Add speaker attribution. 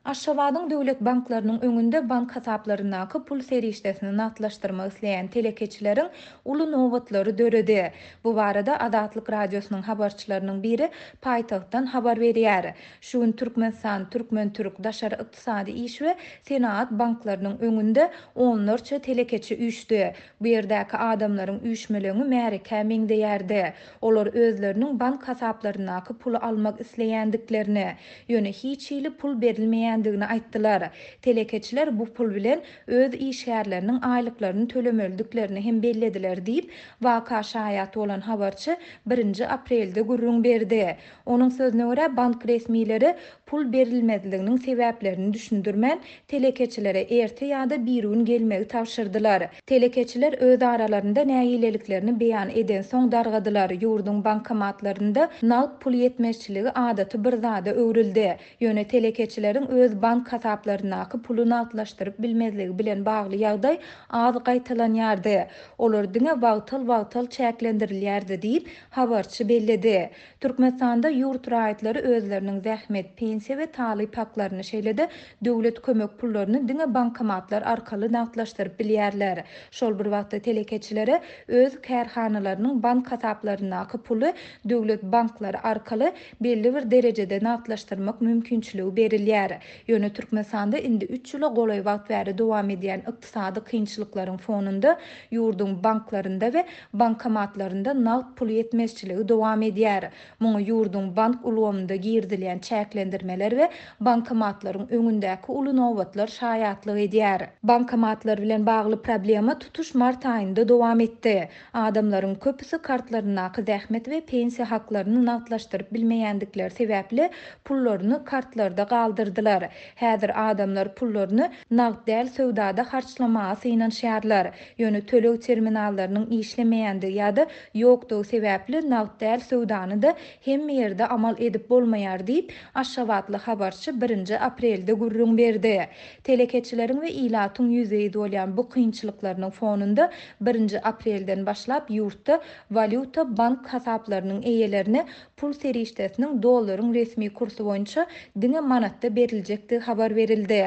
Speaker 1: Aşgabadyň döwlet banklarynyň öňünde bank hasaplaryndaky pul serişdesini nagtlaşdyrmak isleýän telekeçileriň uly nobatlary döredi. Bu barada Azatlyk Radiosynyň habarçylarynyň biri paýtagtdan habar berýär. Şu gün Türkmenistan, Türkmen-Türk, Daşary ykdysady iş we senagat banklarynyň öňünde onlarça telekeçi üýşdi. Bu ýerdäki adamlaryň üýşmeleňi märekä meňzeýärdi. Olar özleriniň bank hasaplaryndaky puly almak isleýändiklerini, ýöne hiç hili pul berilmeýändigini aýtdylar. Telekeçiler bu pul bilen öz işgärleriniň aýlyklaryny tölemelidiklerini hem bellediler diýip, waka şaýat bolan habarçy birinji aprelde gürrüň berdi. Onuň sözüne görä, bank resmileri pul berilmezliginiň sebäplerini düşündirmän, telekeçilere erte ýa-da birigün gelmegi tabşyrdylar. Telekeçiler öz aralarynda nägileliklerini beýan edensoň dargadylar. Ýurduň bankomatlarynda nagt pul ýetmezçiligi adaty bir zada öwrüldi. Ýöne telekeçileriň öz bank hasaplaryndaky puly nagtlaşdyryp bilmezligi bilen bagly ýagdaý az gaýtalanýardy. Olar diňe wagtal-wagtal çäklendirilýärdi diýip, habarçy belledi. Türkmenistanda ýurt raýatlary özleriniň zähmet, pensiýa we talyp haklaryny, şeýle-de döwlet kömek pullaryny diňe bankomatlar arkaly nagtlaşdyryp bilýärler. Şol bir wagtda telekeçilere öz kärhanalarynyň bank hasaplaryndaky puly döwlet banklary arkaly belli bir derejede nagtlaşdyrmak mümkinçiligi berilýär. Ýöne Türkmenistanda indi üç ýyla golaý wagt bäri dowam edýän ykdysady kynçylyklaryň fonunda ýurduň banklarynda we bankomatlarynda nagt pul ýetmezçiligi dowam edýär. Muňa ýurduň bank ulgamynda girizilýän çäklendirmeler we bankomatlaryň öňündäki uly nobatlar şaýatlyk edýär. Bankomatlar bilen bagly problema tutuş mart aýynda dowam etdi. Adamlaryň köpüsi kartlaryndaky zähmet we pensiýa haklaryny nagtlaşdyryp bilmeýändikleri sebäpli pullaryny kartlarda galdyrdylar. Häzir adamlar pullaryny nagt däl söwdada harçlamaga synanyşýarlar. Ýöne töleg terminallarynyň işlemeýändigi ýa-da ýokdugy sebäpli nagt däl söwdany-da hemme ýerde amal edip bolmaýar diýip, aşgabatly habarçy birinji aprelde gürrüň berdi. Telekeçileriň we ilatyň ýüzbe-ýüz bolýan bu kynçylyklarynyň fonunda birinji aprelden başlap ýurtda walýuta bank hasaplarynyň eýelerine pul serişdesiniň dollaryň resmi kursy boýunça diňe manatda beriljekdigi habar berildi.